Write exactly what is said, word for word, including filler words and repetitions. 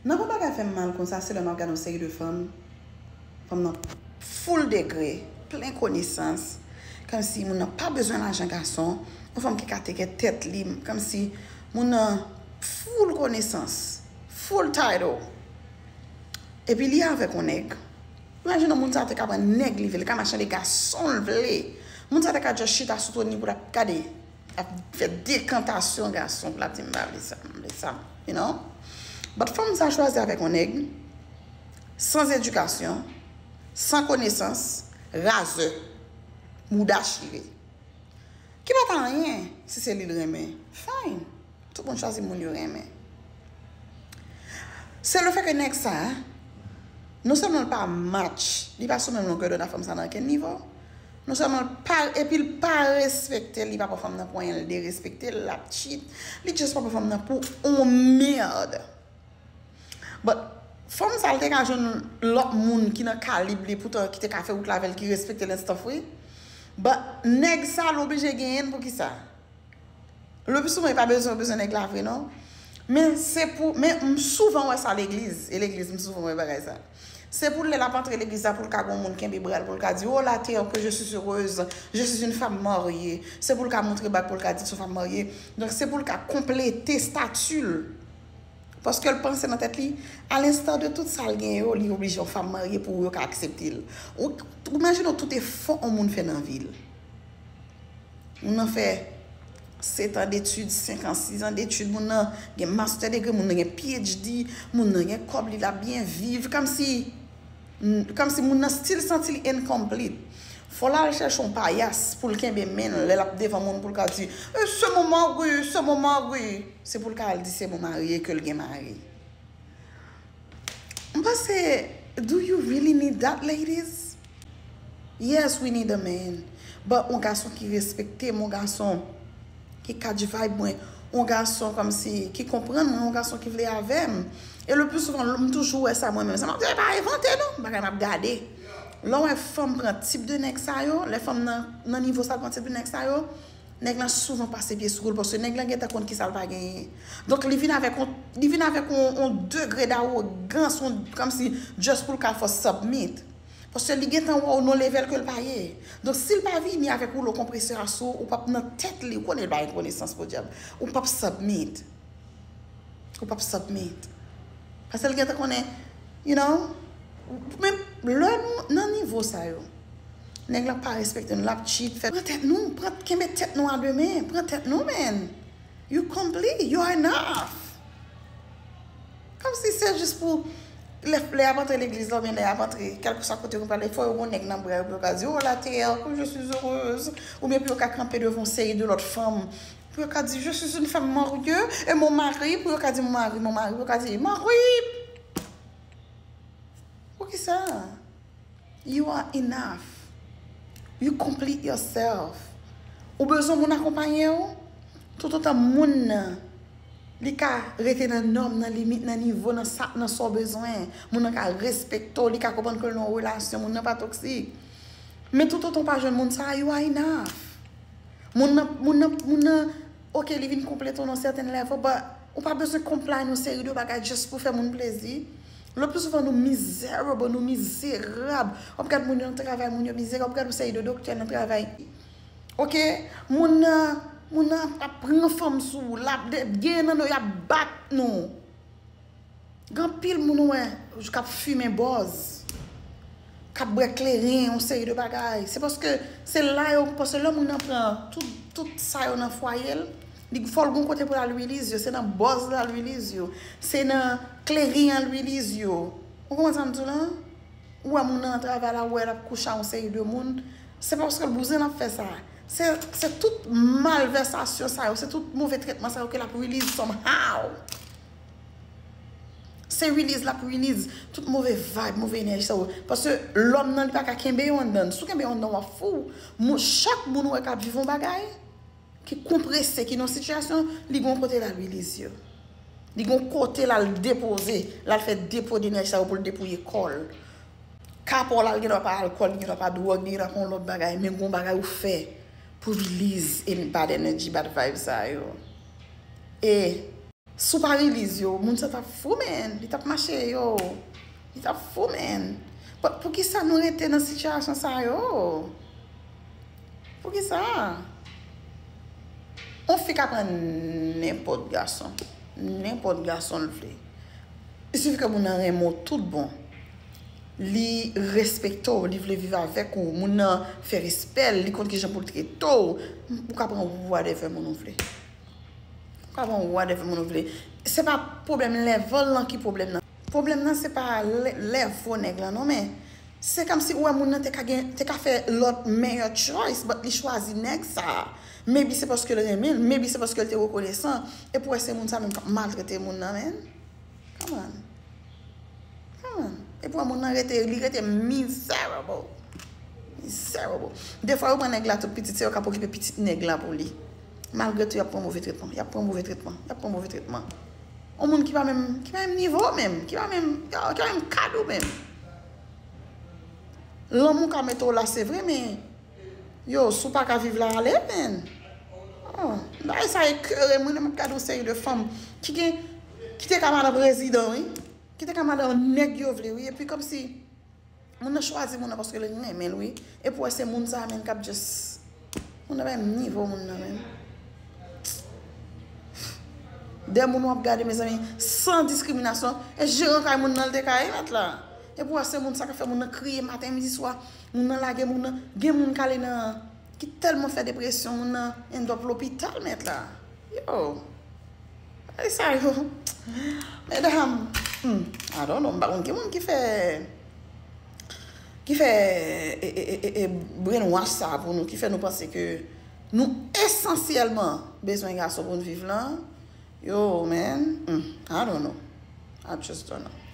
Nan yon bagay fè m mal konsa, se lè m ap gade yon seri de fanm, fanm nan full degre, plen konesans, kòmsi moun nan pa bezwen lajan gason, yon fanm ki ka teke tèt li, kòmsi moun nan full konesans, full title. Epi li avèk yon nèg. Imajine yon moun sa te ka pran nèg li vle, li ka mache de gason l vle. Moun sa te ka just chita sou twòn li pou l ap gade, ap fè dekantasyon gason pou l ap di m pa vle sa, m vle sa, you know? But fanm sa chwazi avèk yon nèg san edikasyon, san konesans, razè, mouda chire. Ki pa ta anyen si se li l renmen. Fine. Tout moun chwazi moun yo renmen. Se le fè ke nèg sa, non sèlman l pa match, li pa sou menm longè dond a fanm sa nan okenn nivo, non sèlman l pa, epi l pa respekte l, li pa pran fanm nan pou anyen, l derespekte l, l ap cheat, li just pa pran fanm nan pou on mèd. But fanm sa, l te ka jwenn lòt moun ki nan kalib li, poutan ki te ka fè wout la avè l, ki respekte l and stuff, wi. But nèg sa, l oblije genyen l. Poukisa? Le plus souvent, li pa bezwen, bezwen nèg la vre, non. Men se pou, men m souvan wè sa legliz, e legliz, m souvan wè bagay sa. Se pou lè l ap antre legliz la, pou l ka gon moun kenbe bra l, pou l ka di, "Oh, la terre, que je suis heureuse, je suis une femme mariée." Se pou l ka montre bak, pou l ka di, "Se yon fanm marye." Donk, se pou l ka konplete stati l. Paske l panse nan tèt li, a l'instar de tout sa l gen yo, li oblije yon fanm marye pou yo ka aksepte l. Ou, ou imajine w tout efò yon moun fè nan vi l. Moun nan fè sèt an detid, senk an, sis an detid, moun nan gen master degree, moun nan gen P H D, moun nan gen kòb li, l ap byen viv, kòmsi, kòmsi moun nan still santi li incomplete. Fò l al chèche yon payas pou l kenbe men l lè l ap devan moun pou l ka di, "Eh, c'est mon mari, c'est mon mari." Se pou l ka al di se mon mari e ke l gen mari. M panse, do you really need that, ladies? Yes, we need a man. But yon gason ki respekte m, yon gason ki catch vibe mwen, yon gason kòmsi ki konprann mwen, yon gason ki vle avè m. E le plus souvent, m toujou wè sa mwen menm. Sa m ap di, e pa envante non, bagay m ap gade. Lè w wè fanm pran tip de nèg sa yo, lè fanm nan, nan nivo sa l pran tip de nèg sa yo, nèg lan souvan pase pye sou kou l, paske nèg lan gentan konn kisa l pa genyen. Donk, li vin avèk yon, li vin avèk yon, yon degre dawogans, yon, kòmsi, just pou l ka fè w submit. Paske li gentan wè w nan yon level ke l pa ye. Donk, si l pa vini avèk woulo konpresè a sou ou, ou p ap nan tèt li, ou konnen l pa gen konesans podyab, ou p ap submit. Ou p ap submit. Paske l gentan konnen, you know, men lè nou nan nivo sa yo, nèg lan pa respekte nou, l ap cheat, fè, pran tèt nou, pran, kenbe tèt nou a de men, pran tèt nou, man. You complete, you are enough. Kòmsi se jis pou lè, lè y ap antre legliz la, oubyen lè y ap antre, kèlkeswa kote yo prale, fò yo gon nèg nan bra yo pou yo ka di, "Oh, la terre, que je suis heureuse." Oubyen pou yo ka kanpe devan yon seri de lòt fanm, pou yo ka di, "Je suis une femme mariée, et mon mari," pou yo ka di, "Mon mari, mon mari," pou yo ka di, "Mari!" Poukisa? You are enough. You complete yourself. Ou bezwen moun akonpaye w? Toutotan moun nan, li ka rete nan nòm, nan limit, nan nivo, nan sa, nan sa w bezwen. Moun nan ka respekte w, li ka konprann ke l nan yon relasyon, moun nan pa toksik. Men toutotan w pa jwenn moun sa, you are enough. Moun nan, moun nan, moun nan, ok, li vin konplete w nan sèten level, but ou pa bezwen comply nan seri de bagay just pou fè moun plezi. Le plus souvent, nou miserable, nou mizerab. W ap gad moun yo nan travay, moun yo mizerab, w ap gad yon seri de doktè nan travay. Ok, moun nan, moun nan ap pran fanm sou ou, l ap de-, gen nan nou, y ap bat nou. Gen anpil moun ou wè k ap fimen bòz, k ap bwè kleren, yon seri de bagay. Se paske se la yo, paske lè moun nan pran tout, tout sa yo nan fwaye l, li fò l gon kote pou l al release yo. Se nan bòz l al release yo. Se nan kleren an l release yo. Ou konprann sa m di w la? Ou wè moun nan nan travay la, ou wè l ap kouche a yon seri de moun. Se pa paske l bouzen l ap fè sa. Se, se tout malvèsasyon sa yo, se tout move tretman sa yo ke l ap release somehow. Se release l ap release tout move vibe, move enèji sa yo. Paske lòm nan, li pa ka kenbe yo anndan. Si w kenbe yo anndan, w ap fou. Moun, chak moun ou wè k ap viv yon bagay ki konprese, ki nan sitiyasyon, li gon kote l al release yo. Li gon kote l al depoze, l al fè depo de enèji sa yo pou l depouye kò l. Ka pa w la, l gen dwa pa alkòl, li gen dwa pa dwòg, li gen dwa pa yon lòt bagay, men gon bagay ou fè pou release any bad energy, bad vibe sa yo. E Si w pa release yo, moun sa t ap fou, man. Li t ap mache yo. Li t ap fou, man. But poukisa nou rete nan sitiyasyon sa yo? Poukisa? Yon fi ka pran nenpòt gason. Nenpòt gason l vle. Il suffit ke moun nan renmen w tout bon. Li respekte w, li vle viv avèk ou. Moun nan fè respè l, li konn kijan pou l trete w. Ou ka pran whatever moun ou vle. Ou ka pran whatever moun ou vle. Se pa pwoblèm level lan ki pwoblèm nan. Pwoblèm nan se pa le- level nèg lan non, men se kòmsi ou wè moun nan te ka gen, te ka fè lòt meyè choice, but li chwazi nèg sa. Maybe se paske l renmen l, maybe se paske l te rekonesan. Epi w wè se moun sa menm k ap maltrete moun nan, man. Come on. Come on. Epi w wè moun nan rete, li rete miserable. Miserable. Defwa yo pran nèg la tout pitit, se yo k ap okipe pitit nèg la pou li. Malgre tou, y ap pran move tretman. Y ap pran move tretman. Y ap pran move tretman. Yon moun ki pa menm, ki pa menm nivo menm, ki pa menm, ki pa menm kad ou menm. Lanmou ka mete w la, se vre, men yo, si w pa ka viv la, ale, man. Oh, bagay sa ekere mwen, lè m ap gade yon seri de fanm ki gen, ki te ka madan prezidan, wi. Ki te ka madan nèg yo vle, wi. Epi kòmsi moun nan chwazi moun nan paske l renmen l, wi. Epi w wè se moun sa a menm k ap just, moun nan pa menm nivo moun nan menm. De moun w ap gade, mezanmi, san diskriminasyon. E jeran kay moun nan l te ka ye, mèt la. Epi w wè se moun sa k ap fè moun nan kriye maten, midi, swa. Moun nan lage moun nan. Gen moun k ale nan, ki tèlman fè depresyon, moun nan end up lopital, mèt la. Yo. Bagay sa yo. Medam, hmm, I don't know, m pa konn ki moun ki fè, ki fè e, e, e, e, e brainwash sa pou nou, ki fè nou panse ke nou esansyèlman bezwen gason pou n viv lan. Yo, man, hmm, I don't know. I just don't know.